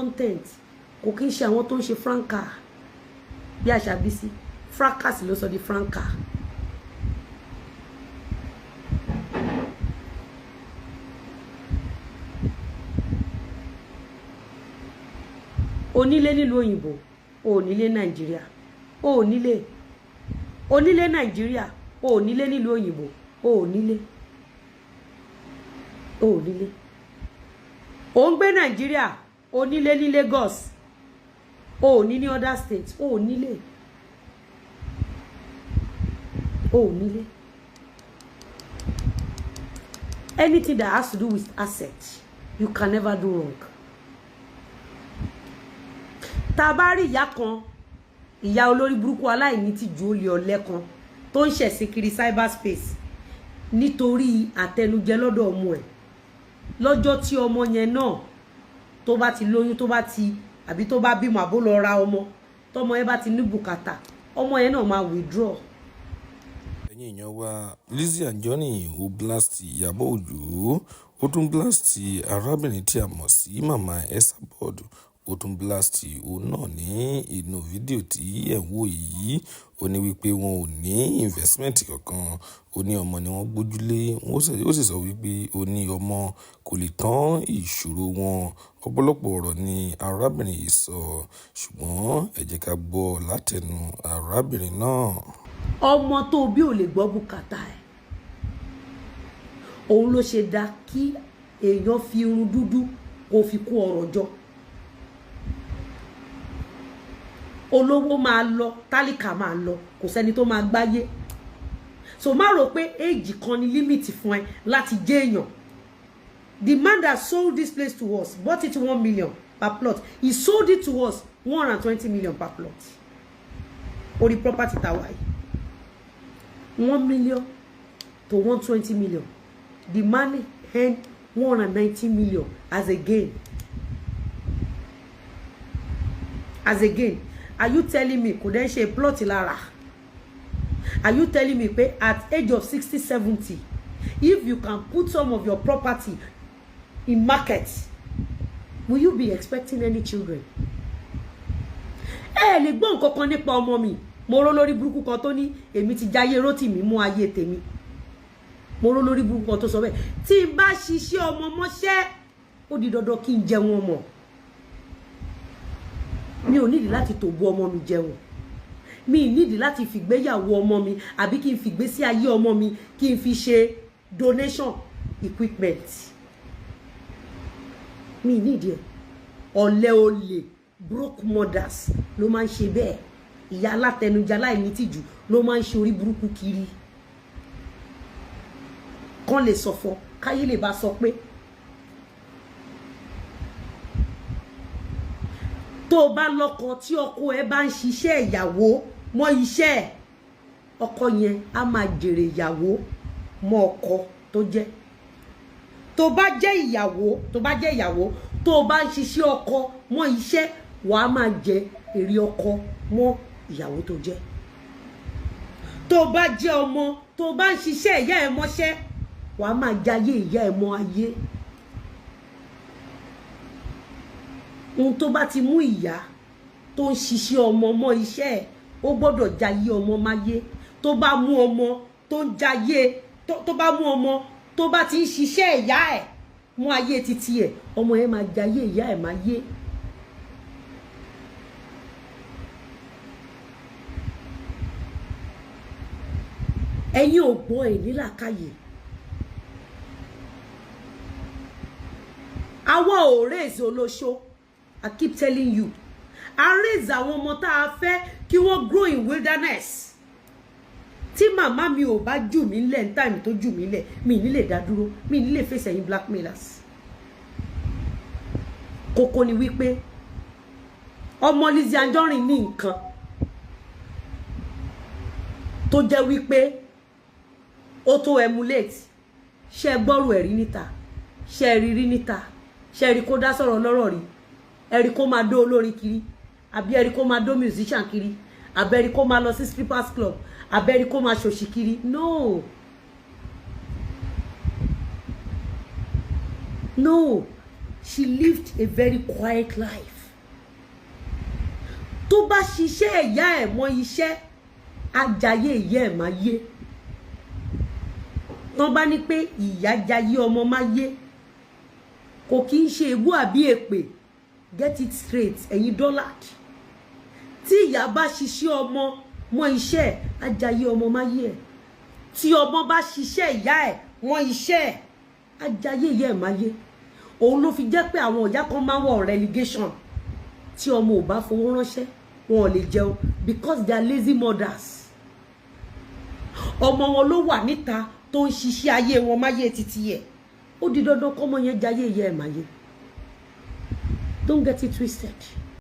content, kò kí ń ṣe àwọn tó ń ṣe franca bí àṣà Bísí. Fracas ló sọ di franca. Onílé nílùú òyìnbó, onílé Nàìjíríà, onílé, onílé Nàìjíríà, onílé nílùú òyìnbó, onílé, onílé. Ò ń gbé Nàìjíríà, onílé ní Lagos, òní ní other states, onílé, onílé. Anything that has to do with asset, you can never do wrong. Tá a bá rí ìyá kan, ìyá olórí burúkú, aláìní tìjú, olè, ọ̀lẹ kan tó ń ṣẹ̀sìn kiri cyberspace nítorí àtẹnujẹ lọ́dọ̀ ọmọ ẹ̀, lọ́jọ́ tí ọmọ yẹn náà tó bá ti lóyún, tó bá ti àbí tó bá bímọ, àbó lọ ra ọmọ, tọmọ yẹn bá ti ní bùkátà, ọmọ yẹn náà máa withdraw. Ẹ̀yin èèyàn wa, Lizzy Anjorin ó blast Ìyábọ̀ Òjó, ó tún blast arábìnrin tí a mọ̀ sí Mama Esabod, ó tún blast òun náà ní inú fídíò tí ẹ̀ ń wò yìí. Ó ní wípé wọn ò ní investment kankan, ó ní ọmọ ni wọ́n gbójúlé, ó sì sọ wípé ó ní ọmọ kò lè tán ìṣòro wọn. Ọ̀pọ̀lọpọ̀ ọ̀rọ̀ ni arábìnrin yìí sọ, ṣùgbọ́n ẹ jẹ́ ká gbọ́ látẹnu arábìnrin náà. Ọmọ tó bí ò lè gbọ́ bùkátà ẹ̀. Òun ló ṣe dá kí èèyàn fi irun dúdú kó fi kó ọrọ̀ jọ. Olówó máa lọ, tálíkà máa lọ, kò sẹ́ni tó máa gbáyé. So má rò pé éèjì kan ni limit fún ẹ láti jẹ́ èèyàn. The man that sold this place to us bought it 1 million per plot. He sold it to us 120 million per plot. Orí property tàwa yìí, 1 million to 120 million, the man earn 190 million as a gain, as a gain. Are you telling me kò dẹ́ ṣe plot lára? Are you telling me pé at age of 60, 70, if you can put some of your property in market, will you be expecting any children? Ẹ lè gbọ́ nǹkan kan nípa ọmọ mi. Mo ró lórí burúkú kan tó ní èmi ti jáyé Rótìmí mú ayé tèmi. Mo ró lórí burúkú kan tó sọ bẹ́ẹ̀. Tí n bá ṣiṣẹ́ ọmọ mọ́ṣẹ́, ó di dandan kí n jẹun ọmọ. Mi ò nídìí láti tòbú ọmọ mi jẹun. Mi nídìí láti fìgbéyàwó ọmọ mi àbí kí n fìgbésí ayé ọmọ mi kí n fi ṣe donation equipment. Mi nídìí ẹ. Ọ̀lẹ, olè, broke mothers ló máa ń ṣe bẹ́ẹ̀. Ìyá alátẹnujẹ, aláìní tìjú ló máa ń ṣe orí burúkú kiri kán lè sọfọ káyé lè bá sọ pé tó o bá lọ́kọ, tí ọkọ ẹ bá ń ṣiṣẹ́ ìyàwó mọ́ iṣẹ́ ẹ̀, ọkọ yẹn á máa jèrè ìyàwó mọ́ ọkọ tó jẹ́. Tó bá jẹ́ ìyàwó, tó bá jẹ́ ìyàwó, tó o bá ń ṣiṣẹ́ ọkọ mọ́ iṣẹ́, wàá máa jẹ èrè ọkọ mọ́ ìyàwó tó jẹ́. Tó bá jẹ́ ọmọ, tó bá ń ṣiṣẹ́ ìyá ẹ̀ mọ́ṣẹ́, wàá máa jayé ìyá ẹ̀ mọ́ ayé. Ohun tó bá ti mú ìyá tó ń ṣiṣẹ́ ọmọ mọ́ iṣẹ́ ẹ̀, ó gbọ́dọ̀ jayé ọmọ máyé. Tó bá mú ọmọ tó ń jayé, tó bá mú ọmọ tó bá ti ń ṣiṣẹ́ ìyá ẹ̀ mú ayé títí ẹ̀, ọmọ yẹn máa jayé ìyá ẹ̀ máyé. Ẹ̀yin ò gbọ́ ẹ̀ nílàkàyè. Àwa ò raise olóṣó. I keep telling you, a raise àwọn ọmọ tá a fẹ́ kí wọ́n grow in wilderness. Tí màmá mi ò bá jù mí lẹ̀ ní time tó jù mí lẹ̀, mi ní lè dá dúró, mi ní lè face ẹ̀yin blackmailers. Kókó ni wípé ọmọ Lizzy Anjorin ní nǹkan tó jẹ́ wípé ó tó emulate. Ṣe gbọ́rù ẹ̀rí níta? Ṣe rí rí níta? Ṣe rí kó dá sọ̀rọ̀ lọ́rọ̀ rí? Ẹ̀rí kó máa dó olórin kiri, àbí ẹ̀rí kó máa dó musician kiri, àbí ẹ̀rí kó máa lọ sí strippers club, àbí ẹ̀rí kó máa ṣòṣì kiri? No, no. She lived a very quiet life. Tó bá ṣiṣẹ́ ìyá ẹ̀ mọ́ iṣẹ́, ajayé ìyá ẹ̀ máa yé. Tán bá ní pé ìyá jayé ọmọ máa yé, kò kí ń ṣe ègbú àbí èpè. Get it straight, ẹ̀yin dullard. Tí ìyá bá ṣiṣẹ́ ọmọ mọ́ iṣẹ́ ẹ̀, ajayé ọmọ máa yé ẹ̀. Tí ọmọ bá ṣiṣẹ́ ìyá ẹ̀ mọ́ iṣẹ́ ẹ̀, ajayé ìyá ẹ̀ máa yé. Òun ló fi jẹ́ pé àwọn ìyá kan máa ń wọ̀ relegation. Tí ọmọ ò bá fowó ránṣẹ́, wọn ò lè jẹun, because they are lazy mothers. Ọmọ wọn ló wà níta tó ń ṣiṣẹ́ ayé wọn máyé títí ẹ̀. Ó di dandan kọ́mọ yẹn jayé ìyá ẹ̀ máyé. Don't get it twisted.